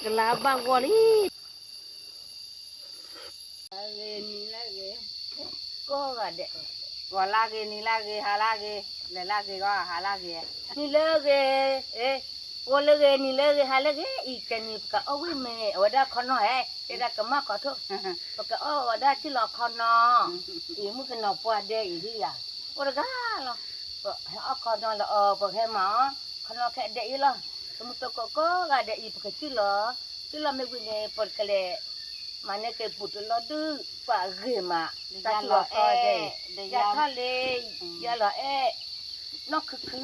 ကလါဘၣ်ဂီၢ်လံ. လၢဂ့ၤ နံၤလၢဂ့ၤ, ကိးဂၤဒဲး, ဂီၤလၢဂ့ၤ နံၤလၢဂ့ၤ ဟါလၢဂ့ၤ, လဲၤလၢဂ့ၤဂီၤ ဟါလၢဂ့ၤ, နံၤလၢဂ့ၤ, ဂီၤလၢဂ့ၤ နံၤလၢဂ့ၤ ဟါလၢဂ့ၤ, အံၤကဲန့ၣ် ပကအီၣ်ဝံၣ်မ့ၤ အဝဲဒၣ်ခီနီၢ်ဟဲ တဲဒၣ်ကမၣ်ခီထိၣ်, ပကအီၣ်ဝဲဒၣ်ထံၣ်လီၤခီနီၢ်, အံၤမုၣ်ကနီၤပှၢ်ဒဲးအံၤလံယၤ, အိၣ်တဂၤလီၤ, ပဟဲအီၣ်ခီနီၢ်လၢအီၤ ပဟဲမၤအီၣ် ခီနီၢ်ခဲဒဲးအံၤလီၤ, တမုၢ်သကိးကိးဂၤဒဲးအံၤ ပကစံၣ်လီၤ, စံၣ်လီၤမ့ၢ်ဝံၤန့ၣ် ပကလဲၤ မၤန့ၢ်က့ၤပူၤတလီၢ်ဒုး ပှၤဂ့ၤမး, တၢ်စံၣ်လီၤအဲၣ်, ယၤထီၣ်လံ, ယၤလီၤအဲၣ်, နီၢ်ခုခု,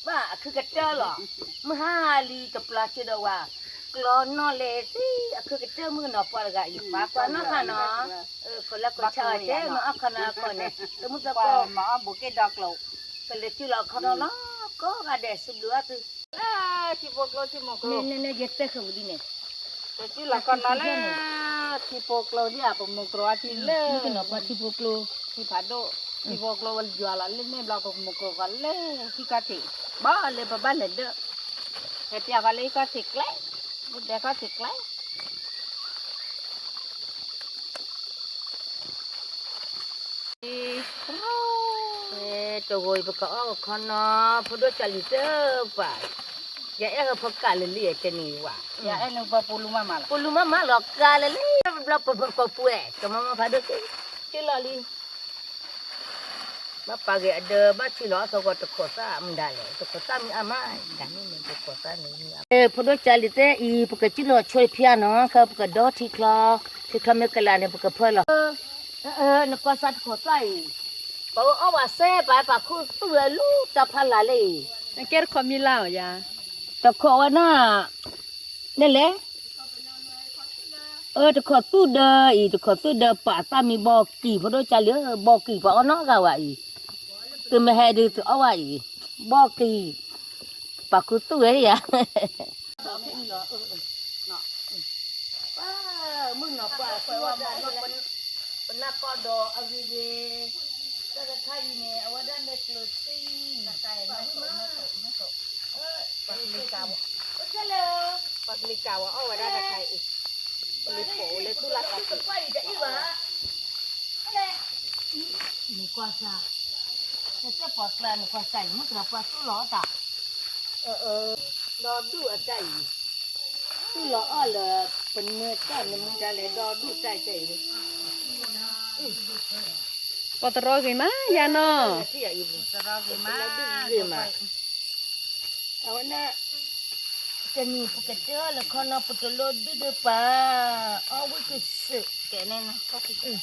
ဘၣ်အခုကတၢၢ်လီၤ, မုၢ်ဟါလံကပျၢ်စၢၤဒီးဝဲ, ကျီနီၢ်လဲၤသံ အခုကတၢၢ်မုၣ်ကနီၤပှၢ်တဂၤအံၤ ပှၤကွၢ်နီၢ်ဃာ်နီၤ, ကလၢကဆါဝဲတဲမၤအီၣ်ခီနီၢ်ခီန့ၣ် တမုၢ်သကိး, မၤအီၣ်ဘူးက့ၢ်ဒီကျိး, ကလဲၤစံၣ်လီၤခီနီၢ်လီၤ, ကိးဂၤဒဲးစံးဘျုးအီၤသု ထံဖိကျိ ထံဖိကျိ, မ့ၢ်န့ၣ်ယတဲဃုာ်ဝံၤလံန့ၣ်, ကစံၣ်လီၤခီနီၢ်လၢ ထံဖိကျိဒ်ဧါ ပမုၢ်ကျိအထံလၢ ထံဖိကျိ, ထံဖးဒိၣ်, ထံဖိကျိဝဲယွၤလီၤလၢန့ၣ်ဘျီ ပမုၢ်ကျိဃီလၢဟံၣ်ခီၣ်ထံး, ဘၣ်လၢပဘၣ်လဲၤဒၢး, ဟဲပျၢ်ဃီလၢဟံၣ်ခီၣ်ထံးကျဲ, ဒဲခီၣ်ထံးကျဲ တဂီၤအံၤပကအီၣ်ခီနီၢ် ဖိဒိၣ်ကၢ်လံၤတပှၤ, ယအဲၣ်ဟၢဖီကးလၢလံတဲန့ၣ်ဝဲ, ယအဲၣ်နပှၤပူလူမးမးလီၤ, ပူလူမးမးလီၤကါလၢလံ, ဘျီပပှဲၤ ကမၤမၤဖးဒိၣ်က့ၤ, က့ၤလီၤလံ, ဘၣ်ပာ်ဂ့ၤအဒၢ ဘၣ်ထံလီၤအသကိးတခိးသၣ်မုၢ်ဒၣ်လဲာ် တခိးသၣ်မုၢ်အါမး, ဒၣ်န့ၣ်တခိးသၣ်န့ၣ်, ဖိဒိၣ်ကၢ်လံၤတဲအံၤ ပကစံၣ်လီၤဆွဲဖၠါနီၤ ခဲပကဒီထံချီ, ထံချီမ့ၢ်ကလးန့ၣ် ပကဖၢလီၤ နကွၢ်စၢ်တခိးသၣ်အံၤ, ပအီၣ်ဝဲစဲပာ်ပာ်ခူသူၣ်ဝဲလူတၢ်ဖးလၢ်လၢအံၤ, နကဲတခိးမံၤလၢ်အီၤယါ, တခိးဝဲဒၣ်, နဲလဲၣ်, အၢ တခိးသူၣ်ဒၢအံၤ တခိးသူၣ်ဒၢပာ်သၣ်မံၤဘီကံၢ် ဖိဒိၣ်ကၢ်လံၤဧၢ ဘီကံၢ်ပှၤအီၣ်နီတဂၤဝဲအံၤ, သုမ့ၢ်ဟဲဒုးသုအီၣ်ဝဲအံၤ, ဘီကံၢ်, ပာ်ခူသူၣ်ဝဲယါ ပှၤမုၣ်နီၤပှၢ်ကွဲးဝဲမၤနီၢ်, ပနၢ်ကီၢ်ဒီးအဂ့ၤဂ့ၤ, တၢ်တခါအံၤန့ၣ် အဝဲဒၣ်မ့ၢ်ကျိၤသံ, ပှၤကလံၤကးဝဲ, ပှၤကလံၤကးဝဲအီၣ်ဝဲဒၣ်တခါအံၤ, လံၤပိာ်ဝဲလၢသူၣ်လၢ်သးကံၢ် နကွၢ်စၢ်, နစဲပှၤကျါ နကွၢ်စၢ်အံၤ မုၢ်ကနီၤပှၢ်သူၣ်လီၤအီၣ်တၢ်, ဒီဒူၣ်အတၢ်အံၤ, သူၣ်လီၤအီၣ်လၢ ပနၢ်ကီၢ်နမုၢ်ဒၣ်လဲာ် ဒီဒူၣ်တၢ်အံၤ, ပှၤတရီဂ့ၤမး ယၤနီၤ, ပှၤတရီဂ့ၤမး, အဝဲဒၣ် တနံၤ ပကတၢၢ်လၢခီနီၤ ပတလိၣ်ဒုၣ်ဒုးပာ်, အီၣ်ဝံၣ်ကစၢၢ်, ကဲန့ၣ်,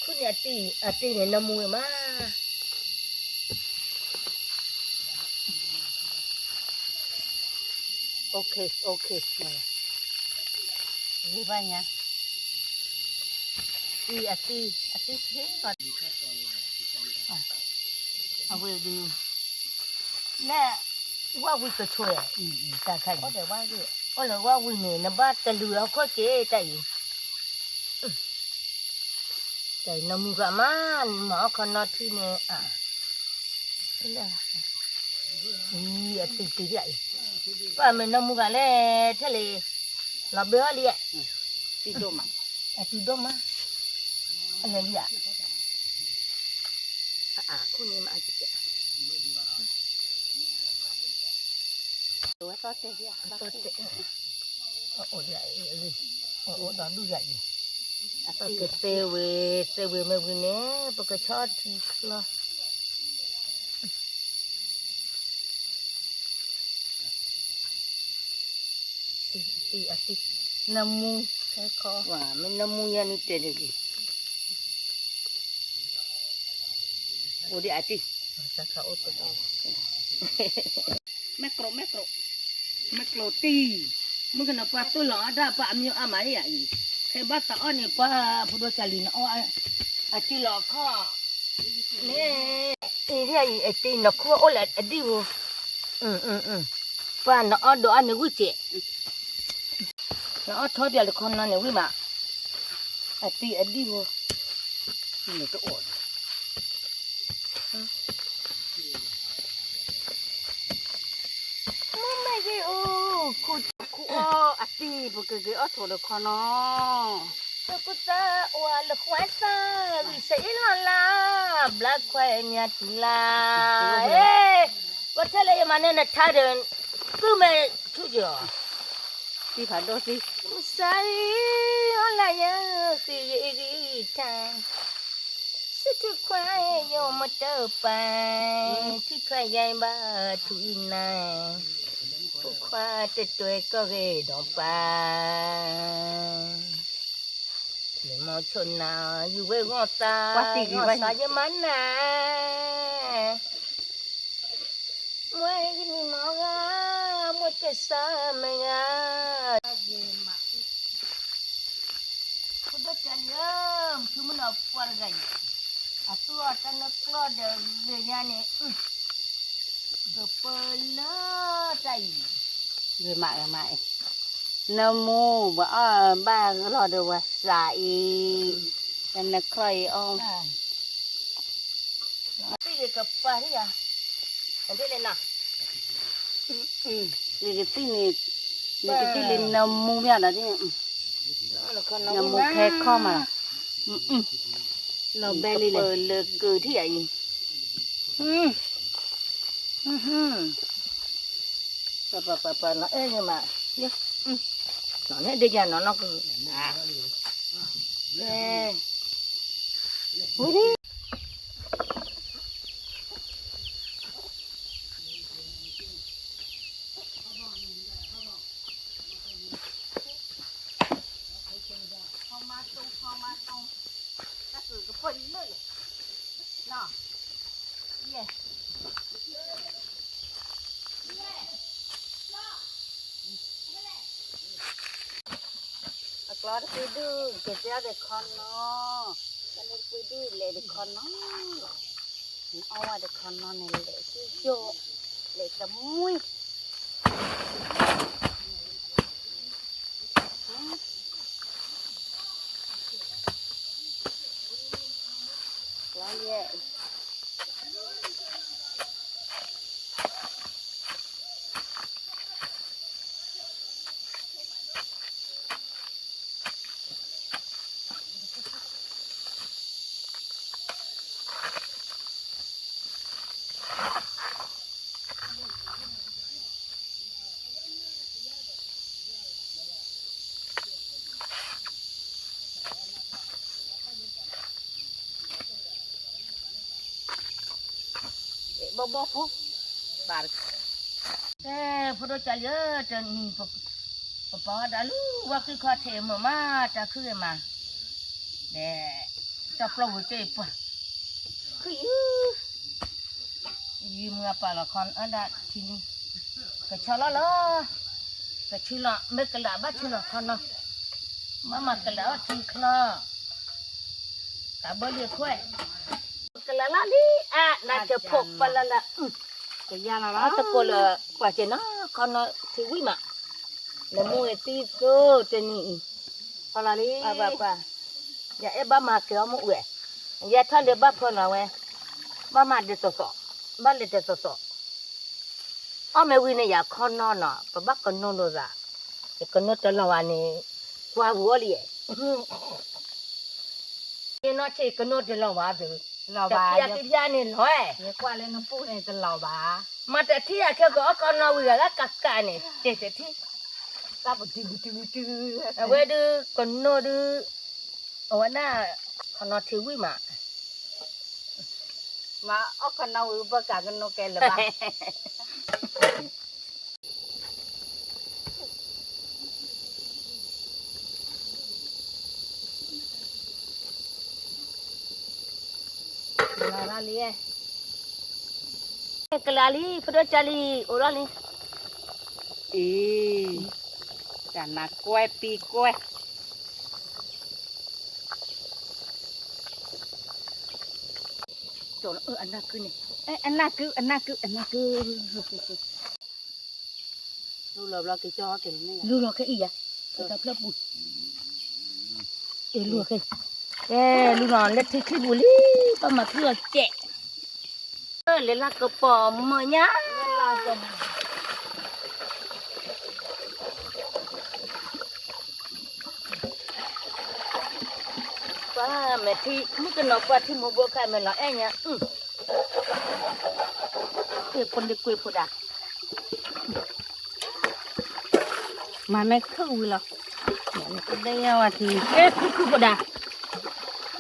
ခုန့ၣ်အတံၤန့ၣ် နမူဝဲမး, ဂ့ၤဘၣ်ညါ, အံၤအတံၤ, အတံၤဆ့ၣ်နီၤ, အဝဲဒုး လၢ ဝၣ်ဝံၤကဆိၣ်အံၤ တၢ်ခါအံၤ, အိၣ်လၢဝၣ်ဝံၤန့ၣ် နဘၣ်တလုၢ်အခိၣ်က့ၤတၢ်အံၤ, တၢ်အံၤနမူဂၤမး နမၤအီၣ်ခီနီထံန့ၣ်, အံၤအတံၤတံၤဒ်အံၤ, ပှၤမ့ၢ်နမူဂၤလဲၣ် ထဲလံ, လီၤဘၢအီၤလံ, အတံၤဒိၣ်မး, အလဲၤလံဧါ, အခိၣ်န့ၣ်မးအကကဲး, အိၣ်ဒီးဒူၣ်ယၤအံၤ, ကသဲဝဲ, သဲဝဲမ့ၢ်ဝံၤန့ၣ် ပကဆီထံချီ အတံၤ, နမူ, မ့ၢ်နမူယၤန့ၣ်တဲတဂ့ၤ, အိၣ်ဒီးအတံၤ, မဲာ်ကျိး, မဲာ်ကျိး, မဲာ်ကျိးတံၤ, မုၣ်ကနီၤပှၢ်သူၣ်လီၤအီၣ်တၢ်ပှၤအမံၤအါမးယၤအံၤ, ခဲဘၣ်သးအီၣ်န့ၣ် ပှၤဖိဒိၣ်ကၢ်လံၤန့ၣ်အီၣ်, အတံၤလီၤခီ, မ့ၢ်, အံၤဒ်အံၤ အတံၤနခိၣ်အိၣ်လၢအဒံၣ်ဧိၤ, ပှၤနအီၣ်ဒိးအီၣ်န့ၣ်ဝံၣ်စဲး နအီၣ်ထီၣ်ပၠးလၢခီနီန့ၣ်ဝံၣ်မး, အတံၤအဒံၣ်ဧိၤ, မ့ၢ်တအိၣ်, မ့ၢ်မ့ၢ်ဂ့ၤအိၣ်, ခူၣ်ခူၣ် အီၣ်အတံၢ် ပကက့ၤအီၣ်ထိးဒီးခီနီၤ, ပကသးဝးလၢခွဲးသၣ် ဂံၢ်စအ့လီၤလၢ်, ဘျါခွဲးညါတုၤလၢ်, ပထဲလဲၣ်ယမၤန့ၢ်နထါဒီး ကုၢ်မဲာ်ဆူၣ်ကီၤ, သံဖးဒိၣ်သံ, စၤအံၤ အီၣ်လၢယဲ ဃ့ယအံၤဂံၢ်တၢ် စံးထံခွါယိာ်မတပၤ, ထံခွါယဲဘၣ်ထူအံၤနၤ, ဖိခွါတတွဲကီၢ်ဂ့ၤဒီးပၢ်, မ့ၢ်မီၢ်ဆိၣ်နၤ ယူၤဝဲဂီၢ်သး, ဂီၢ်သးယမၤနၤ, မွဲကနံၤမီၤဂၤ, မွဲကစၢ်မ့ၢ်ဂၤ ဖိဒိၣ်ကၢ်လံဧၢ, မုၢ်ထူမုၢ်နီၤပှၤတဂၤအံၤ, အသူအီၤတၢ်နကျီၢ်ဒီးဂ့ၤညါန့ၣ်, ကပၢလၢတၢ်အံၤ, ဂ့ၤမးဂ့ၤမးအံၤ, နမူဘၣ်အီၣ်ဘၣ်လီၤဒီးဝဲစးအံၤ, တၢ်နကျီၢ်အံၤအီၣ် ကပၤဒ်ယၤ, နကသံၣ်န့ၣ်, နကသံၣ်လံနမူမးဒီး, နမူခဲခီၣ်မးလီၤ, လီၤဘဲလံလဲၣ်, လၢကုၤထံၣ်ယၤအံၤ, ပပပပလီၤအဲၣ်မး, နီၢ်န့ၣ်ဒ်ယၤနီၢ်နီၢ်ကုၤ, ဝဲဒၣ် အကျီတပှ့ၤဒုး ကစၢ်ဒီးခီနီၤ, တၢ်န့ၣ်တပှ့ၤဒုးလဲၤဒီးခီနီၤ, အီၣ်ဝဲဒီးခီနီၤန့ၣ် လဲၤကၠိကၠိ, လဲၤတမှံၤ လီၤယဲၢ် ဘီဘီဖိ, ဘၣ်, ဖိဒိၣ်ကၢ်လံဧၢ, တနံၤ ပပာ်ဝဲဒၣ်လၢဝဲဃံခီထံးမုာ်မး တၢ်ခုဂ့ၤမး, ဒီး တၢ်ပျီဝံၤက့ၤပှၤ, ခုယုၢ် ယမုၢ်အပာ်လီၤခီအဒၣ်ထံလံ, ကဆီလီၤလီၤ, ကဆူလီၤ မ့ၢ်ကလၢာ်ဘၣ်ဆူလီၤခီနီၤ, မ့ၢ်မၤကလၢာ်အီၣ်ထံချီ, တၢ်ဘၢလံအခွဲး, ကလၢာ်လီၤလံ, အါ နၤတဖိးပလၢလၢ, ကယၤလီၤလီၤ, တကိးလၢ ပှၤက့ၤနီၤ ခီနီၤထံဝံၣ်မး, နမိၢ်ဂ့ၤသံသိတနံၤအံၤ, ပှၤလီၤလံ, ပှၤပှၤပှၤ ယအဲၣ်ဘၣ်မၤက့ၤအီၣ်မ့ၢ်ဝဲ, ယဲထီၣ်လၢဘၣ်ဖၢလီၤဝဲ, ဘၣ်မၤဒ်သိးသိး, ဘၣ်လဲၤဒ်သိးသိး, အီၣ်မ့ၢ်ဝံၤန့ၣ် ယၤခီနီၤနီၤ ပဘၣ်ကနိလိာ်သး, ယကနိတလီၤဘၣ်န့ၣ်, ကွၢ်ပူၤအီၤလံ, ယနီၢ်ဆံးကနိတလီၤဘၣ်, တဖျါတဖျါန့ၣ်လီၤ, ယကွၢ်လၢနပူၤန့ၣ်တလီၤဘၣ်, မ့ၢ်တထံၣ်ယၤခဲကအီၣ်ခီနီၤဝံၤဂၤဂၤကးကးန့ၣ် တဲတထံၣ် တၢ်ပတုၤပတုၤပတုၤ, အဝဲဒုးကနိဒုး, အဝဲဒၣ် ခီနီၤထံဝံၣ်မး, မ့ၢ်အီၣ်ခီနီၤဝံၤပကးကနိကဲလၢၤဘၣ်. ကလၢလံ, ဖိဒိၣ်ကၢ်လံ, အိၣ်လီၤလံ, အံၤ, တၢ်နးကွဲပံၤကွဲ အနၢ်ကုန့ၣ်, အနၢ်ကု အနၢ်ကု အနၢ်ကု, လူလီၤဘျီက့ၤကၠီက့ၤ, လူလီၤခဲအံၤယၤ, တၢ်ဖျၢၣ်ပူၤ, လူလီၤခဲ, ကဲလူလီၤလၢထံချံပူၤလံ, ပမၤချံအီၤကဲး, လဲၤလၢကပီၤမၢညါ လၢလၢကပီၤ မၢ, မဲာ်ထံ မုၣ်ကနီၤကွၢ်ထံမူဘိခါ မဲာ်လီၤအဲၣ်ညါ, ကွ့ၢ်ဖိလံကွ့ၢ်ဖိဒၣ်, မၤမဲာ်ခုၣ်ဝံၤလီၤ, ဒဲယဝၤထံ အဲၣ်ခုၣ်ခုၣ်ဖိဒၣ်,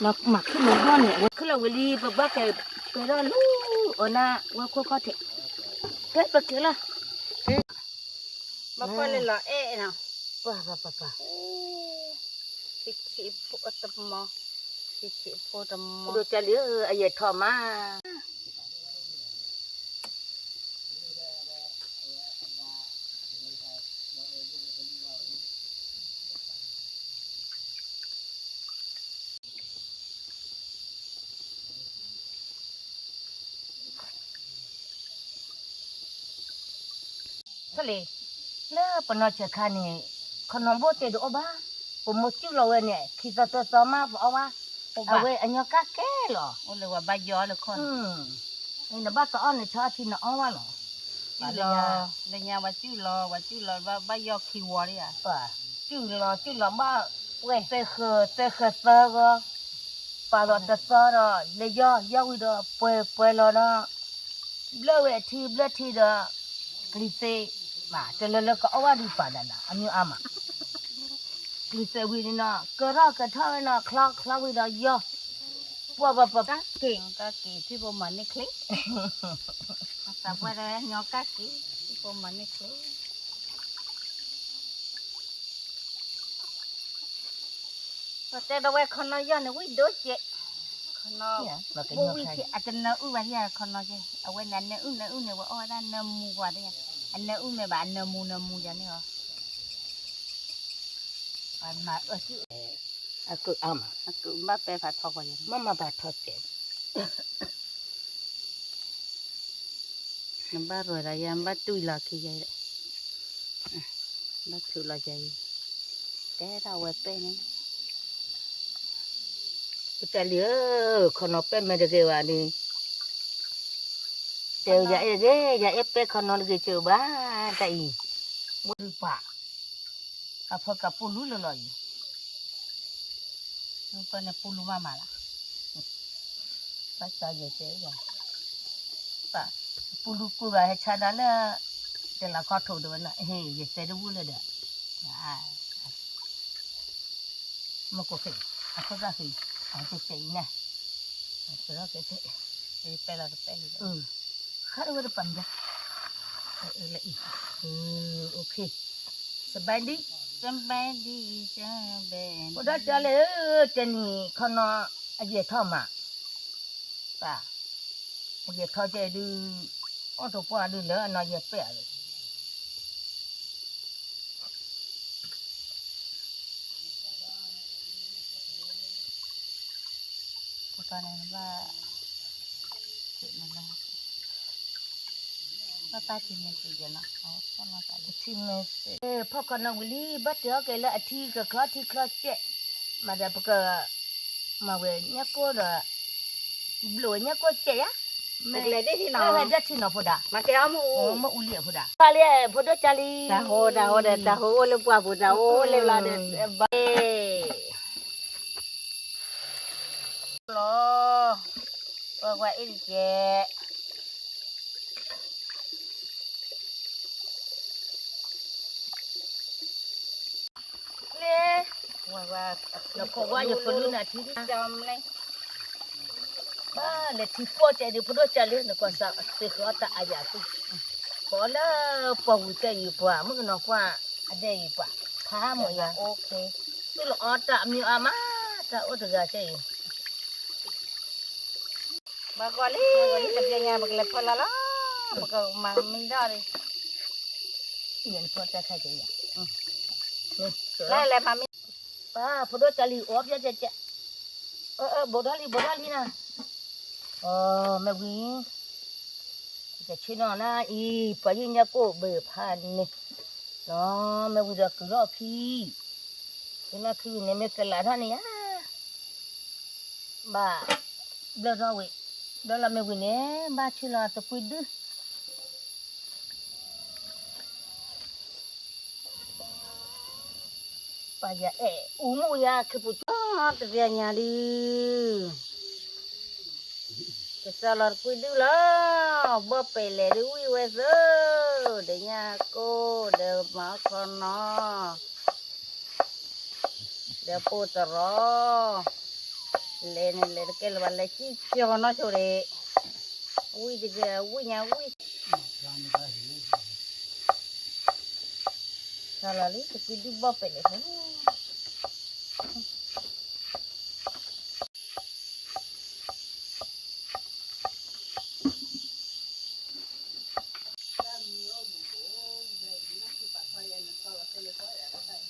မၤခုၣ်မၤဘီၣ်န့ၣ် အဝဲခုၣ်လီၤဝံၤလံ ပဘၣ်ကဲ ပှဲၤထီၣ်လူၤအီၤနၤ ဝဲခိၣ်ခီၣ်ထံး, ကဲပကဲလီၤ, မၤကွၢ်လၢလီၤအဲၣ်နီၤ, ပှၤပှၤပှၤပှၤ, ခံခံဖိတမီ, ခံခံဖိတမီ, ဒိၣ်ကလံၤဧၢ အယဲၢ်ထီၣ်မး ဖဲလံ, လၢပနီၢ်ဆဲးခါန့ၣ် ခီနီၢ်ဘိတဲတအီၣ်ဘၣ်, ပမိၢ်စုၣ်လီၤဝဲန့ၣ် ခံသီသၢသီမးပအီၣ်ဘၣ်, အဝဲအညီကၣ်ကဲလီၤ, အိၣ်လၢဝဲဘၣ်ယီၤလၢခီ, နဘၣ်တအီၣ်န့ၣ် ဆၢအထံနအီၣ်ဝဲလီၤ, လၢညါဝဲစုၣ်လီၤ ဝဲစုၣ်လီၤ ဘၣ်ယီၤခံဝီလံဧါ, စုၣ်လီၤစုၣ်လီၤဘၣ်, သဲဃၢၤသဲဃၢၤသၢဂီၤ, ပာ်လီၤတသီဒီး လၢယီၤယီၤဝံၤဒီး ပှဲၤပှဲၤလီၤဒီး ဘျၢဝဲအထံဘျၢထံဒီး ကလံၤသ့း, မးတလၢလၢကအီၣ်ဝဲဒုးပာ်ဒၣ်နၤ အမ့ၢ်အါမး, ကလံၤသ့းဝံၤန့ၣ်နီၤ ကထီၣ်ကထီၣ်ဝဲနီၤ ချီချီဝံၤဒီးယီၤ, ပှၤပှၤပှၤကက့ၤ, ကက့ၤ ထံဖိမၤန့ၢ်ချ့, သးပှၢ်တဝဲညီကက့ၤ ထံဖိမၤန့ၢ်ချ့ ပတဲဒီးဝဲခီနီၢ်ယီၢ်န့ၣ် ဝံၣ်ဒိၣ်ကဲး, ခီနီၢ်, ဘိဝံၣ်ကဲး အတနၢအုၣ်ဘၣ်ယၤခီနီၢ်ကဲး, အဝဲန့ၣ်နၢအုၣ်နၢအုၣ်န့ၣ် ဝဲအီၣ်ဝဲဒၣ်နၢမူကွၢ်ဒၣ်ယၤ, အနၢအုၣ်မ့ၢ်ဘၣ် အနၢမူနၢမူယၤန့ၣ်လီၤ, မၤအၢစုၣ်, အကုၢ်အါမး, အကုၢ်ဘၣ်ပဲဖးထီကွၢ်ယၤ, မ့ၢ်မၤဘၣ်ထီၣ်ကဲး နဘၣ်ရၢၢ်ဒီးယၤ နဘၣ်တွံၢ်လီၤခံယၤ, ဘၣ်ထုးလီၤယၤအံၤ, ကဲထီၣ်ဝဲပဲၢ်န့ၣ်, ပတၢ်လံၤဧၢ, ခီနီၢ်ပဲၢ်မဲာ်တဂ့ၤဘၣ်န့ၣ်, တဲယၤအဲၣ်ဂ့ၤ ယၤအဲၣ်ပဲၢ်ခီနီၢ်တဂ့ၤစၢၤဘၣ်, တၢ်အံၤ, မုၢ်ပၢ် အဖီကပူၤလူလၢလီၤအံၤ, ပၢ်န့ၣ်ပူၤလူမးမးလီၤ, ဘၣ်စီယဲၢ်တဲယၤ, ပူၤလူကူၢ်ဘၣ်ဟဲဆါဒၣ်လၢ, တဲလီၤခီထိၣ်ဒိၣ်ဝဲနီၤ ဟ့ၣ် ယတဲတဝူလၢဒီး, မ့ၢ်ကိၣ်ဃ့ၢ်, အခိၣ်သၣ်ဃ့ၢ်, အတတဲအံၤန့ၣ်, တဲလီၤကဲတဲ, ပဲလီၤတပဲလံ, ဃၣ်ဝဲတပၤမၤ, လၢအံၤ, စဘဲဒံ, စဘဲဒံ, ဖိဒိၣ်ကၠီလ့ၤဧၢ, တနံၤခီနီၢ်, အယဲၢ်ထီၣ်မး, ပၢ်, အယဲၢ်ထီၣ်ကဲဒုး, အီၣ်တပှၢ်ဒုးလၢအနီၢ်ယဲၢ်ပဲၢ်အီၤလၢ ပကန့ၣ်ဘၣ်, ဘၣ်တၢ်ထံမဲာ်စံးကဲနီၤ, ထံမဲာ်စံး, ဖီၣ်ခီနီၢ်ဝံၤလံ ဘၣ်တဲအီၣ်က့ၤလၢအထံကချီထံချီကဲး, မၤဒီးပက မၤဝဲညၣ်ကိၢ်ဒီး, ဘျိးဝဲညၣ်ကိၢ်ကဲးယါ, မ့ၢ်လဲၤဒၣ်ထံနီၤ, မ့ၢ်လဲၤဒၣ်ထံနီၤဖိဒၣ်, မၤကဲအီၣ်မ့ၣ်အူ, မ့ၣ်အူလံအဖိဒၣ်, ပၢ်လံဖိဒိၣ်ကၠီလံ, တၢ်ဟိတၢ်ဟိဒီး တၢ်ဟိအိၣ်လၢပှၢ်ပူၤ တၢ်ဟိအိၣ်လၢလီၤဒီး, ဘၣ် လီၤ, ပှၤကွၢ်အ့ၣ်တကဲး, လ့, နခိးဝါယဖိလူနၤထံ, ဘၣ်လဲၤထံပီၢ်တဲဒုး ဖိဒိၣ်ကၢ်လံ နကွၢ်စၢ်သ့ဃီတၢ်အါယၤသူ, ကိးလၢပှၢ်ဝံၤတဲအံၤပှၤ မုၣ်ကနီၤကွၢ်, အဒဲအံၤပှၤ, ဖးမၢ်ယၤ, အိၣ်ခ့, သူၣ်လီၤအီၣ်တၢ်အမံၤအါမး, တၢ်အိၣ်တဂၤကဲအံၤ ဘၣ်ကွၢ်လံ, တဘျီညါ ပကလဲၤဖီလာ်လီၤ, ပကမၤမံဒီးလံ, လဲၤဖီတၢ်ခါကဲယၤ, လဲၤလဲၤမၤမံ, ပၢ်ဖိဒိၣ်ကၢ်လံ အိၣ်ပျီကဲကဲ, အၢ အၢ ဘိးထီၣ်လံ ဘိးထီၣ်လံနၤ, အၢ မ့ၢ်ဝံၤ ကဆ့နီၤနၤအံၤ ပှၤယုၢ်ညၣ်ကိၢ်ဘၢဖးန့ၣ်, နီၤမ့ၢ်ဝံၤဒီးကုၢ်ထီၣ်ခံ, ကုၢ်ထီၣ်ခံန့ၣ် မ့ၢ်ကလးထီၣ်န့ၣ်ယါ, ဘၣ်ဘျၢထီၣ်ဝံၤ, ဘျၢလီၤမ့ၢ်ဝံၤန့ၣ် ဘၣ်ဆ့လီၤတကွံဒု ပှၤယအဲၣ်အူမူယါခ့ပူၤကၠီ တပျၢ်ညါဒုး, ကစၢ်လီၤတကွံဒုလီၤ, ဘီၣ်ပဲာ်လဲၣ်ဒုးဝံၣ်ဝဲသၢ, ဒီးညၣ်ကိၢ်ဒီးမၤအီၣ်ခီနီၤ, ဒီးပိၢ်တရီ, လဲၤန့ၣ်လဲၤတကဲလၢၤဘၣ် လဲၤစံၣ်ကၠီၤနီၢ်ဆိဒံး, ဝံၣ်တဂ့ၤဝံၣ်ညါဝံၣ် စၢ်လီၤလံ တကွံဒုဘီၣ်ပဲာ်လဲၣ်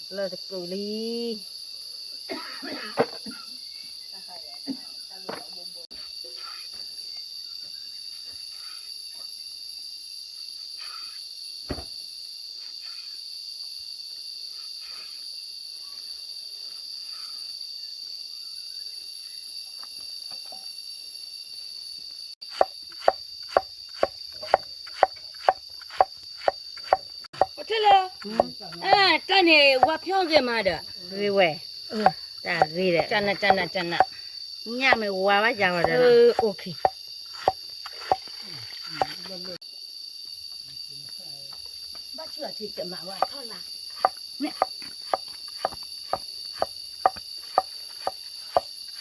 ဖိ လၢတကုာ်လံ တၢ်န့ၣ် ဝါဖျီဂ့ၤမးဒီး ဂ့ၤဝဲ တၢ်ဂ့ၤဒီး တနၢ် တနၢ် တနၢ် ညၣ်မ့ၢ်ဝါဘၣ်ယၤဝဲဒီး ဘၣ်ဆၣ်အထံၣ်ကမၤဝဲထီၣ်လၢ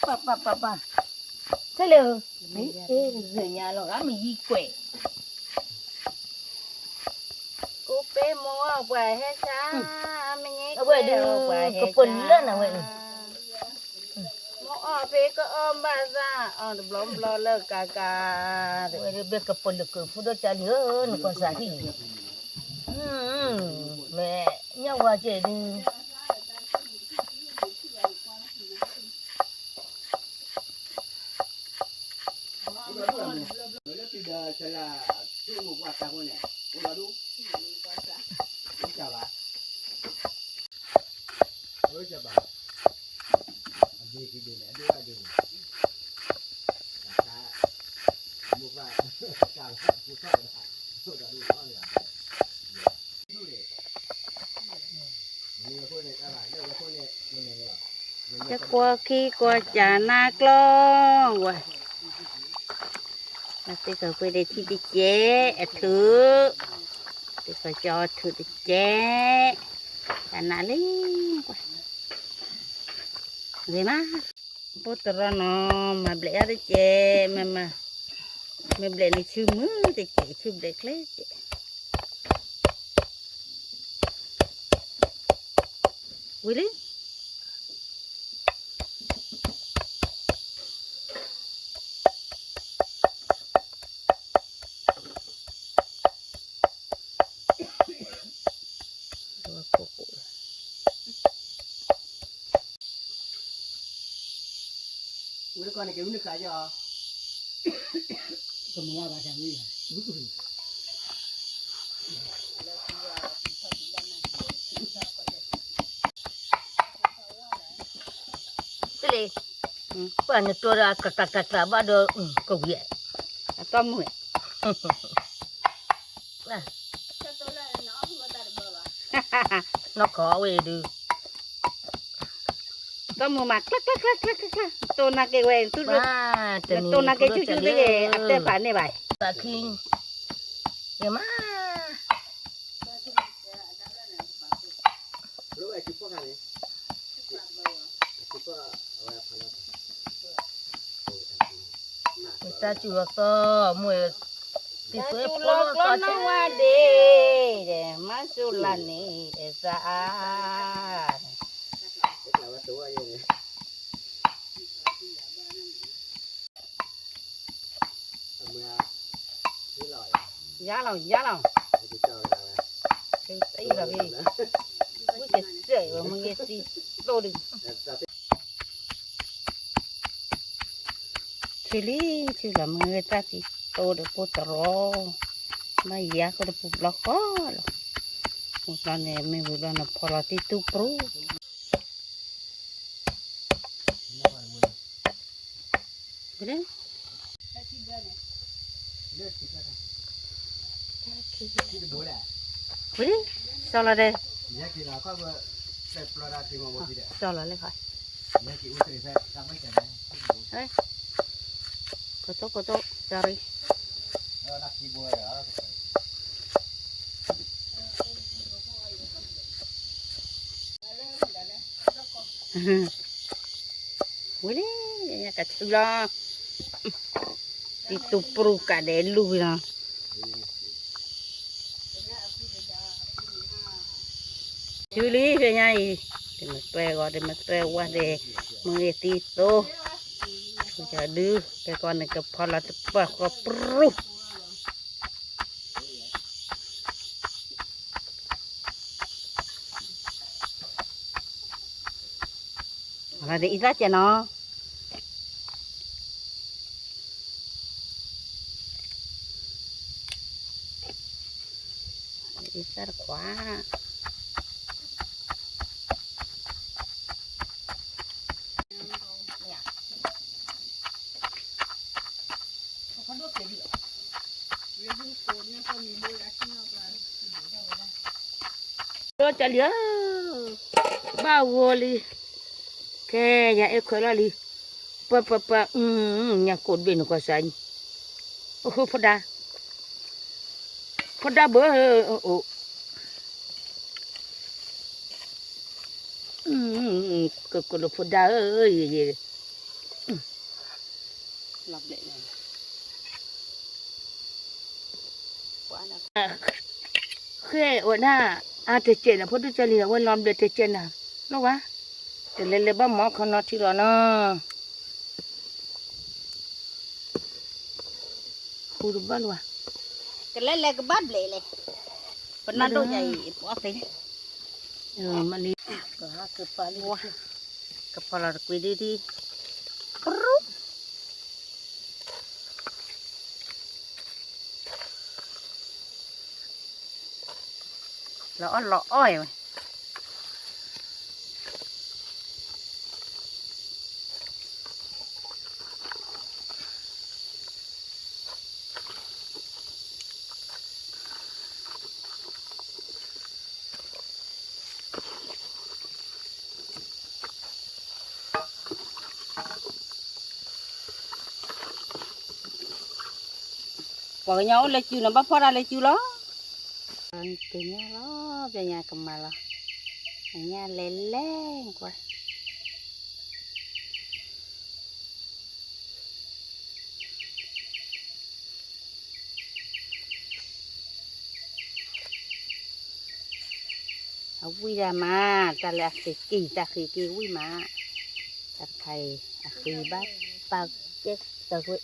ပၢ်ပၢ်ပၢ်ပၢ် ထဲလၢ မ့ၢ်အဲၣ်ဂ့ၤညါလီၤဂာ်မ့ၢ်ယံၤကွဲး ကိးပ့မိၢ်အီၣ်ပှၤဟဲဆါ မ့ၢ်ညဲအဝဲဒုး ကပလၢနၤဝဲအံၤ မိၢ်အီၣ်ဖဲကအီၣ်ဘၣ်သၣ် အီၣ်တဘျီဘျီလၢကၤကၤ ဝဲဒုးဘၣ်ကပလၢကဖုဒီးကၢ်လံဧၢ နကွၢ်စၢ်ဟံၣ် မ့ၢ်ညၣ်ဝါကဲဒုး ကကွၢ်ခံကွၢ်ကၢ်နါကျီဝဲ သ့ၣ်ကကွ့ၢ်ဒံးထံတကဲး အထုး သ့ၣ်ကကွ့ၢ်အထုးတကဲး တၢ်နးလံ ကွၢ် ဂ့ၤမး ပိၢ်တရီနီၤ မၤဘျဲးအါတကဲး မ့ၢ်မၤ မ့ၢ်ဘျဲးန့ၣ်ဆူမုၢ်တကဲး ဆူဘျဲးကျဲကဲး ဝံၤလံ ဝဲကီၢ်န့ၣ်က့ၤဝံနုၤခါယီၤ ကမူၤဘၣ်တၢ်ဝံ တလ့ ပှၤနတိၤဒီးကတၢ်ကတၢ်ဘၣ်ဒီး ကဝံၤ အတီမုၢ် နီၢ်ခီဝဲဒုး တီမုၢ်မး ကျၢ်ကျၢ်ကျၢ်ကျၢ်ကျၢ် တိၢ်နာ်က့ၤဝဲ တိၢ်နာ်က့ၤဆူၣ်ဆူၣ်တဂ့ၤ အတဲပာ်န့ၢ်ဘၣ် ပာ်ခံ ယမါ တၢ်စူၤလီၤကျီနီၢ်ဝါဒ့ မၤစူၤလၢန့ၣ် အသးအါ ယါလီၤ ယါလီၤ ဝံၣ်ကစၢၢ်ဝဲ မ့ၢ်ဂ့ၤစံသိဒုး ဆံလံ ဆံလီၤ မ့ၢ်ဂ့ၤတၢ်စံသိဒီးပိၢ်တရီ ဘၣ်ယါဃိတပူၤဘျီဃီလီၤ ပူၤဘျီန့ၣ် မ့ၢ်ဝံၤဘျီန့ၣ် ဖီလီၤတံၢ်တူၢ်ပြူ ဝံၤလံ စီလီၤဒဲး စီလီၤလၢခီ ကိတိကိတိ sorry. ဝံၤလံ ကဆူလီၤ တံတူပရူကးဒဲးလူၤဝံၤလီၤ ဆူလံဖဲညါအံၤ တမ့ၢ်တွဲဂီၤ တမ့ၢ်တွဲဝါဒဲး မုၢ်ဂ့ၤသံသိ ဆူကဒု ကဲကီန့ၣ်ကဖီလီၤတပၢၢ်ဃီပရူ အီသၣ်ကဲနီၤ အီသၣ်တခွါ ဒီးတၢ်လံဧၢ ဘၣ်ဂီၤလံ ခဲညါအဲၣ်ခွဲးလီၤလံ ပှၤပှၤပှၤ ညါကိးတဘ့ၣ်န့ၣ်ကွၢ်စၢ် အိၣ်ဃုဖိဒါ ဖိဒါဘၢ အိၣ် ကကလဖိဒါဧၢ ယ ဃဲအိၣ်ဒၣ် အတကဲးန့ၣ် ဖိဒိၣ်ကၢလံၤ အဝဲလီၤဘျဲးတကဲးနၤ လီၤဝါ တလဲၤလဲၤဘၣ်မၤခီနီၤထံလီၤနီၤ ဃူတဘၣ်လီၤဝါ ကလဲၤလဲၤကဘၣ်ဘျဲးလဲၣ် ပနၢ်ဒိၣ်ယၤအံၤ ပအီၣ်သ့ မ့ၢ်လံ ကဖီလီၤတကွံဒံဒံ လီၤအီၣ်လီၤအီၣ်ဝဲ ပှၤကညီအိၣ်လၢစုန့ၣ် ဘၣ်ဖီၣ်တၢ်လၢစုလီၤ ကညါလီၤ ပညါကမၤလီၤ ကညါလဲၤလဲၤကွၢ် အဝံၣ်ဒၣ်မး တၢ်လၢအဃ့က့ၤ တၢ်ဃ့က့ၤဝံၣ်မး တၢ်တခါအံၤ အဃ့ဘၣ်ပာ်ကဲတၢ်ကွံ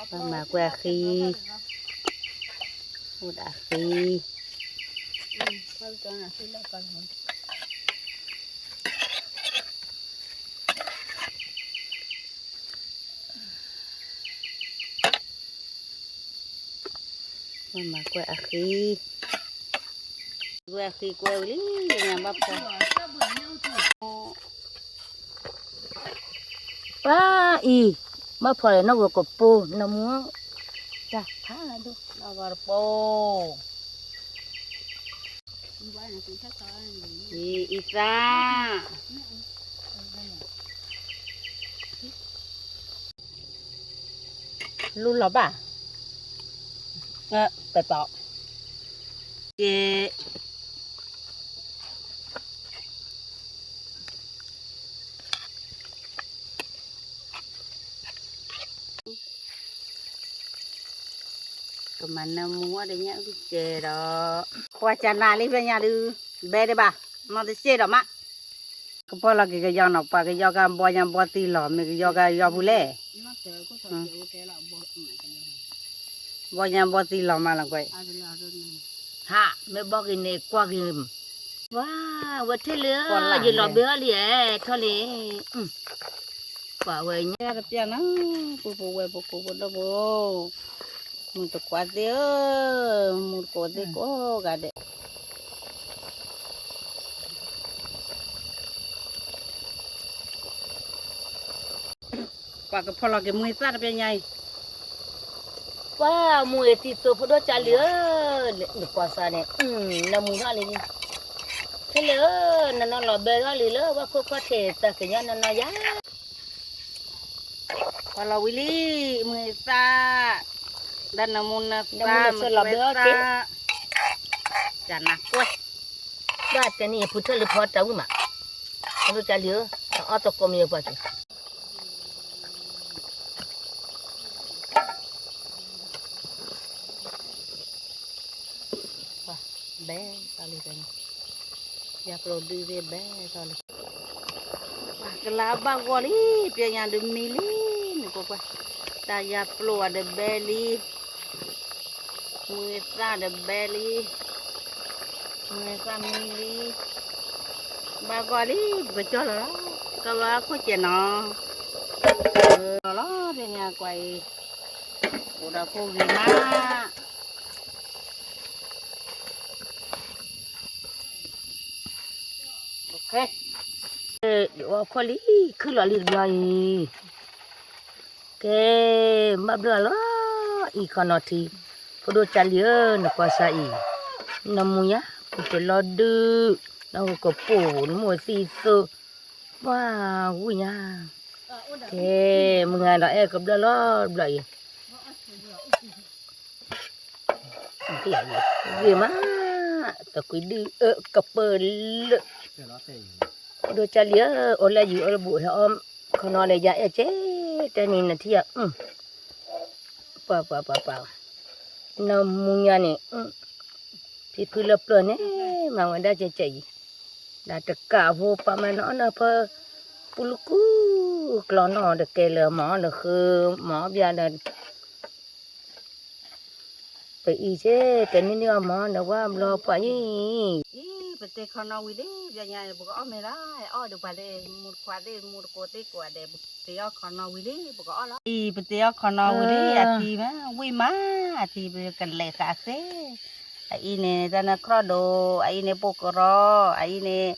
ာ် ပမၤကွဲအဃံ, အိၣ်ဒၣ်အဃံ, ပမၤကွဲအဃံ, ကွဲအဃံကွဲဝံၤလံ, ညါဘၣ်ဖီ ပၢ်အံၤ, ဘၣ်ဖီလဲၣ် နီၢ်ဂီၤကပိာ် နမူ တၢ်ဖးဒိၣ် နီၢ်ဂီၤတပိာ်, အံၤသၣ် လူလီၤဘၣ်, ပပီၤ က့ ကမၤနၢမူဝဲဒီးညၣ်အုၣ်ကဲဒီး, ကွၢ်ကနၤလံဖဲညါဒုး, ဘဲဒံးဘၣ်, နီၢ်တစ့ၣ်ဒီးမး, ကပီၤလီၤက့ၤကယီနီၤ, ပှၤကယီကဘီညါဘီသံလီၤ, မ့ၢ်ကယီကယီပူၤလဲၣ် ဘီညါဘီသံလီၤမးလီၤကွဲး, ဟး မ့ၢ်ဘီက့ၤန့ၣ်ကွၢ်က့ၤ, ဝါ ဝဲထဲလၢ ယလီၤဘဲအီၤလံဧဲ ထီၣ်လံ, ကွၢ်ဝဲညါတပျၢ်နီၤ, ပူဖိဝဲၢ်ဖိကိးဖိဒီဖိ, မုၢ်တကွၢ်သ့ၣ်ဧၢ, မုၢ်တကိးသ့ၣ်ကိးဂၤဒဲး ပှၤကဖီလီၤက့ၤမှံသၣ်တပျဲညါအံၤ, ပ ပှၤမူအသံသိဖိဒိၣ်ကၢ်လံဧၢ, နကွၢ်စၢ်န့ၣ်, နမူထီၣ်လံ, ခဲလၢာ်ဧၢ, နနီၢ်လီၤဘဲထီၣ်လံလၢ ဝဲခိၣ်ခီၣ်ထံးတၢ်ကညီနနီၢ်ယါ, ပှၤလီၤဝံၤလံ, မုၢ်သၣ်, ဒီးနမူနသၣ်, နမူနသၣ်လီၤဘဲအီၣ်က့ၤ, ကနၢ်ကွဲ, ဘၣ်တဲနံၣ်ယဖုထၢၣ်လၢဖီတၢ်ဝံၣ်မး, ဖိဒိၣ်ကၢ်လံဧၢ, အီၣ်သကိးမံၤပှၤက့ၤ ဘဲသီလံ, ယၤပျိၢ်ဒုးသ့ၣ်ဘဲသီလံ, ပှၤကလၤဘၣ်ဂီၤလံ, ပျဲညါဒုးမံလံ, နကွၢ်ကွၢ်, တၢ်ယၤပျိၢ်အီၤဒီးဘဲလံ, မုၢ်သၣ်ဒီးဘဲလံ, မုၢ်သၣ်မံလံ, ဘၣ်ဂီၤလံ, ပကကၠီလီၤလီၤ, ကဘၣ်ခိၣ်ကဲးနီၤ, လီၤလီၤ, ပျဲညါကွၢ်အံၤ, အိၣ်ဒီးခိၣ်ဂ့ၤမး ယအီၣ်ခိၣ်လံ, ခုၣ်လီၤလံတဘျီအံၤ, ကဲ, ဘၣ်ဘျုးအလီၢ်, အံၤခီနီၤထံ, ဖိဒိၣ်ကၢ်လံဧၢ, နကွၢ်စၢ်အံၤ, နမူညါ, ပတလီၤဒုး, နကပိာ်, နမူသံသိ, ပှၤဝံၣ်ညါ, ကဲ, မုၢ်ဂၤဒီးအဲၣ်ကဘျၢလီၤတဘျီအံၤ ဂ့ၤမး, သကွံာ်ဒုအၢကပၢၢ်လၢ, ဒိကၢ်လံဧၢ, အိၣ်လၢယံၤအိၣ်လၢဘူး ဟဲအီၣ်ခီနီၤဒီး ယၤအဲၣ်ကဲ, တဲနံၤနထံၣ်ယၤ, ပှၤပှၤပှၤပှၤ, နမူညါန့ၣ်, ဖံဖုလၢပျၢၤန့ၣ်, မၤဝဲဒၣ်ကဲကဲအံၤ, ဒီးတကးဖိပှၤမၤနီၣ်အီၣ်နၢ်ဖၢ, ပူၤလူကူ, ကျီနီၣ်တကဲလၢၤ မၤအီၣ်နဃၢ, မၤအီၣ်ဘၣ်ဒီး ပအံၤကဲ, တနံၣ်နံၣ်အီၣ်မၤအီၣ်နဝဲဘျီပှၤအံၤ, အံၤ ပတဲခီနီၤဝံၤလံ, ပညါပကအီၣ်မ့ၤလၢ, အီၣ်ဒီးပှၤလၢ, မူတခွါသ့ၣ် မူတကိးသ့ၣ်ကိးဂၤဒဲး, ပတဲအီၣ်ခီနီၤဝံၤလံ ပကအီၣ်လီၤ, အံၤ ပတဲအီၣ်ခီနီၤဝံၤလံ, အထံမး, ဝံၣ်မး, အထံပကလဲၤဃာ်သ့, အအံၤန့ၣ် တၢ်နၢ်ခြီၣ်ဒိၣ်, အအံၤန့ၣ်ပိာ်ကရီ, အအံၤန့ၣ်,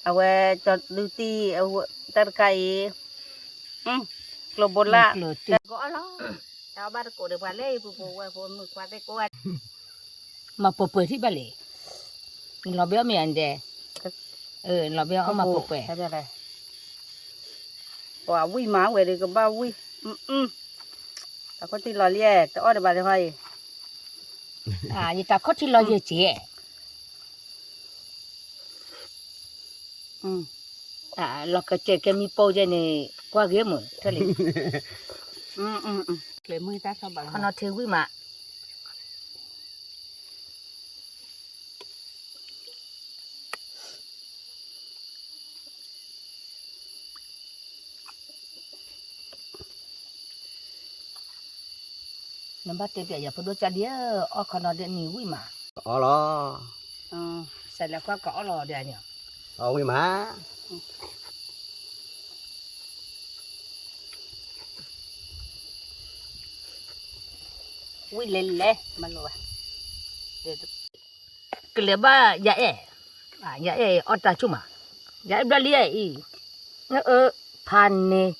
အဝဲကၠီဒုတံၢ်, တၢ်တခါအံၤ, ကျိဘိလၣ်, ကအီၣ်လီၤ, တၢ်ဘၣ်တကိးဒီးပှၤလၢအံၤပူၤပူၤဝဲဖိမုၣ်ခွါသ့ၣ်ကိးဂၤ, မၤပှဲၤပှဲၤထံၣ်ဘၣ်လံ, လီၤဘဲအီၣ်မ့ၤအံၤဒဲး, လီၤဘဲအီၣ်မၤပှဲၤပှဲၤ, ပှၤဝံၣ်မးဝဲဒီးကဘၣ်ဝံၣ်, တၢ်ခီၣ်ထံလီၤလံ, တအီၣ်ဒီးဘၣ်လံဟီအံၤ, ယတၢ်ခီၣ်ထံလီၤယဲၢ်ကဲ လီၤကစဲးကဲမံပိာ်ကဲန့ၣ် ကွၢ်ဂ့ၤမုာ်ထၢၣ်လံ, ခီနီၤထံဝံၣ်မး နဘၣ်တဲပျဲယၤဖိဒိၣ်ကၢ်ဒံးဧၢ, အီၣ်ခီနီၤဒ်နံၤဝံၣ်မး, အီၣ်လီၤ, စဲးလၢကွၢ်ကအီၣ်လီၤဒီးန့ၣ်, အီၣ်ဝံၣ်မး ဝံၣ်လဲၤလဲၤ မၤလိာ်ဘၣ်, ကလဲၤဘၣ်ယၤအဲၣ်, ယၤအဲၣ်အီၣ်တၢ်ဆူၣ်မး, ယၤအဲၣ်ဘျီလံအံၤ, ဖးန့ၣ်,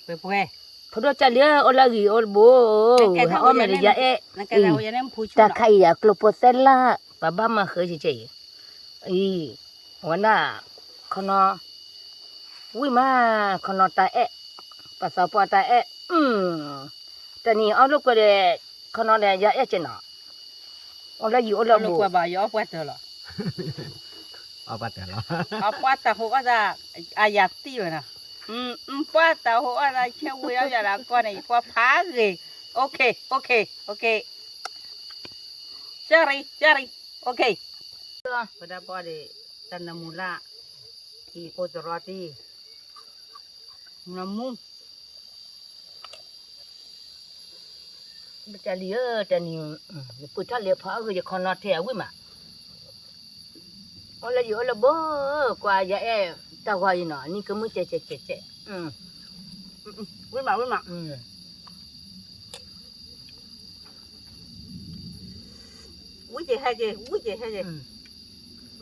ဖိဒိၣ်ကၢ်လံဧၢ, အိၣ်လၢအဂံၢ်အိၣ်တဘိ, ဟဲအီၣ်မ့ၤဒီးယၤအဲၣ်, တၢ်ခါအံၤအကျိဖိသဲလၢ်, ပဘၣ်မၤဃၢဆံးဆံးအံၤ, အံၤ, ဝဲဒၣ်, ခီနီၤ ဝံၣ်မး, ခီနီၤတၢ်အဲၣ်, ပှၤသးပှၢ်တၢ်အဲၣ်, တနံၤအီၣ်လိာ်ကွဲဒီး, ခီနီၤဒီးယၤအဲၣ်ကဲနီၤ, အိၣ်လၢယံၤအိၣ်လၢဘူး, ယအီၣ်ပှၢ်တၢ်လီၤ, အပှၢ်တၢ်ဟိအီၣ်သး, အယၤတံၢ်ဝဲနီၤ, ပှၢ်တၢ်ဟိအီၣ်သး ဆဲဝံၤအီၣ်ယၤဒီးကီၢ်န့ၣ် ယကွၢ်ဖးဂ့ၤ, okay okay okay, sorry sorry, okay, ပဒၣ်ပီၢ်ဒီး, တၢ်နမူလၢ်, အံၤပိာ်တရီတံၢ်, နမူ တၢ်လံဧၢ, တနံၤ, ယပှ့ၤထီၣ်လၢဖီအဂ့ၢ် ယခီနီၤထဲအဝံၣ်မး, အိၣ်လၢယအိၣ်လၢဘိ, ကွၢ်ယအဲၣ်တၢ်ဂီၤအံၤနီၤ, နံၤကမုၢ်ကဲးကဲးကဲးကဲး, ဝံၣ်မးဝံၣ်မး, ဝံၣ်ကဲးဟဲကဲး, ဝံၣ်ကဲးဟဲကဲး,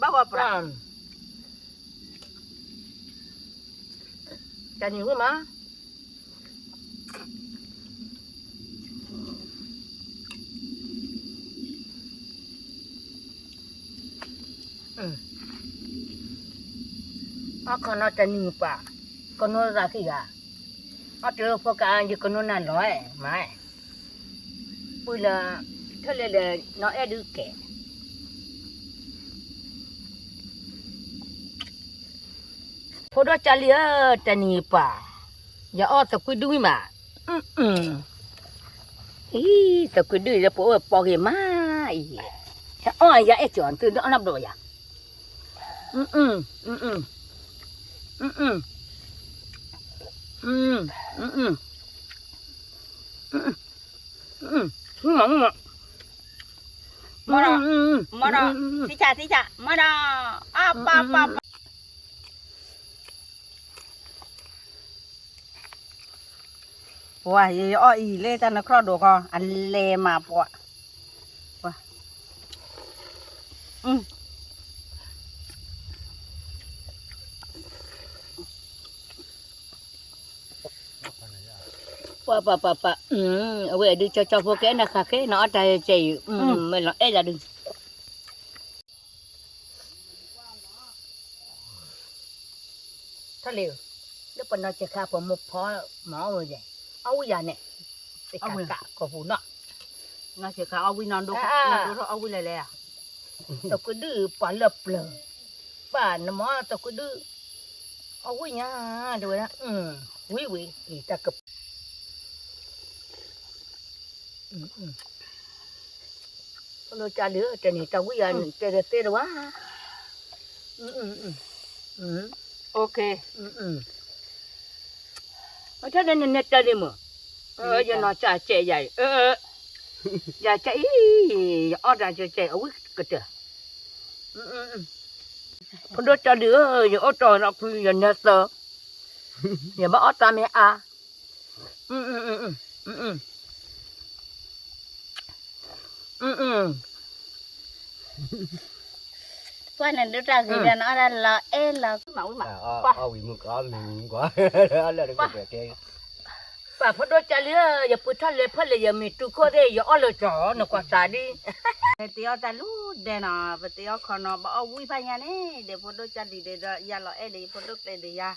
ဘၣ်ဝဲပြၢ်, တနံၤဝံၣ်မး. အီၣ်ခီနီတနံၤပှၤ, ကနိသးခံဂၤ, အီၣ်တဖိကါယကနိနၤလီၤမး, ပုၢ်လၢ, ထၢၣ်လဲၤလဲၤနီၢ်အဲၣ်ဒုးကဲး ဖိဒိၣ်ကၢ်လံဧၢ, တနံၤပှၤ, ယအီၣ်သကွံၢ်ဒုၣ်မး, အံၤ, သကွံၢ်ဒုၣ်လၢပအိၣ်ပီဂ့ၤမးအံၤ, အီၣ်ယၤအဲၣ်ကၠီၤသုဒၣ်အီၣ်နၢ်ဘျီယၤ, မီၢ်ဒီး, မီၢ်ဒီး, ထံဆး ထံဆး, မီၢ်ဒီး, အပၢ်ပၢ်ပၢ် ပှၤ ယအီၣ်အံၤလၢတၢ်နခီၣ်ဒိးခီ အလဲၤမးပှၤ, ပှၤ, ပှၤပှၤပှၤပှၤ, အဝဲဒုးကၠီကၠီဖိကဲနၤဃးဃဲ နအီၣ်တၢ်ကဲအံၤ, မ့ၢ်လီၤအဲၣ်လၢဒုး ထီၣ်လံ, လၢပနီၢ်ဆဲးခါပမိၢ်ဖီမၤအီၣ်ဝဲ, အီၣ်ဝံၣ်ယၤန့ၣ်, တကးကးကီၢ်ပူၤနီၤ, နီၢ်ဆဲးခါအီၣ်ဝံၣ်နီၢ်ဒိၣ်ထီၣ်အီၣ်ဝံၣ်လဲၤလဲၤဧါ, တကွံဒုၣ်ပှၤလၢပျၢၤ, ပၢ်နမၤတကွံဒုၣ်, အီၣ်ဝံၣ်ညါ, တဲဝဲဒၣ်, ဝံၣ်ဝံၣ်, တၢ်က ဖိဒိၣ်ကၢ်လံဧၢ, တနံၤတၢ်ဝံၣ်ယၤ တဲတသ့တဝါ, အထီၣ်ဒ်နနဲတၢ်ဒ်မ့ၢ်, ယနီၢ်ကၠီကဲယၤအံၤ, ယကဲအံၤ, ယအီၣ်တၢ်ကဲကဲအံၤ အဝံၣ်ကတၢၢ်, ဖိဒိၣ်ကၢ်လံဧၢ, ယအိၣ်တီၢ်လီၤဖု ယနဲသၢ, ယဘၣ်အီၣ်တၢ်မ့ၢ်အါ ပှၤန့ၣ်ဒုးတၢ်ဂ့ၤဒီးနအီၣ်ဒၣ်လီၤအဲၣ်လီၤ, ပှၤဖိဒိၣ်ကၢ်လံဧၢ, ယပှ့ၤထီၣ်လဲၤဖၢၣ်လၢယမ့ၢ်တူၢ်ခိၣ်သ့ၣ် ယအီၣ်လၢကၠီၤ နကွၢ်စးဒ် ပတ့အီၣ်တၢ်လူၤဒဲးနီၤ, ပတ့အီၣ်ခီနီၤ ပအီၣ်ဝံၣ်ဖးညါန့ၣ် ဒီးဖိဒိၣ်ကၢ်လံၤဒီး ယၤလီၤအဲၣ်ဒီးယဖိဒိၣ်ကျဲဒီးယၤ,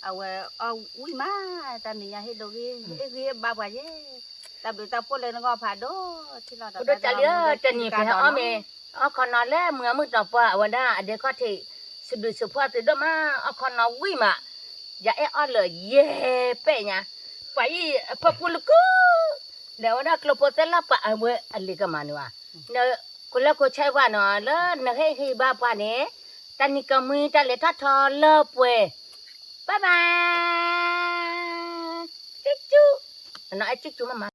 အဝဲအီၣ်ဝံၣ်မး, တၢ်နံၤညါဟ့ၣ်ဒိးဂ့ၤ, ဟ့ၣ်ဂံၢ်ဟ့ၣ်ဘါပှၤယဲ, တၢ်ဘျုးတၢ်ဖှိၣ်လၢနဂီၢ်ဖးဒိၣ်, ထံၣ်လီၤဒီး ဖိဒိၣ်ကၢ်လံၤဧၢ, တနံၤပဟဲအီၣ်မ့ၢ် အီၣ်ခီနီၤလၢမုၢ်အမုၢ်တီၤပှၢ် အဝဲဒၣ်အဒဲခီၣ်ထံး စံးဘျုးစံးဖှိၣ်သုဒိၣ်မး, အီၣ်ခီနီၤဝံၣ်မး, ယအဲၣ်အီၣ်လၢယဲပဲာ်ညါ, ပှၤအံၤအဖၢပူၤလၢကု, ဒီးအဝဲဒၣ်ကျိဖိသဲလၢပှၤအဝဲအလံၤကမၤန့ၢ်ဘၣ်, နကိးလၢကိးဆဲးပှၤနီၤ လၢနဟ့ၣ်ဂံၢ်ဘါပှၤန့ၣ်, တၢ်နံၤကမှံတၢ်လဲၤထီၣ်ထီလၢပှဲၤ, bye bye, ကၠူကၠူ, နအဲၣ်ကၠူကၠူမးမး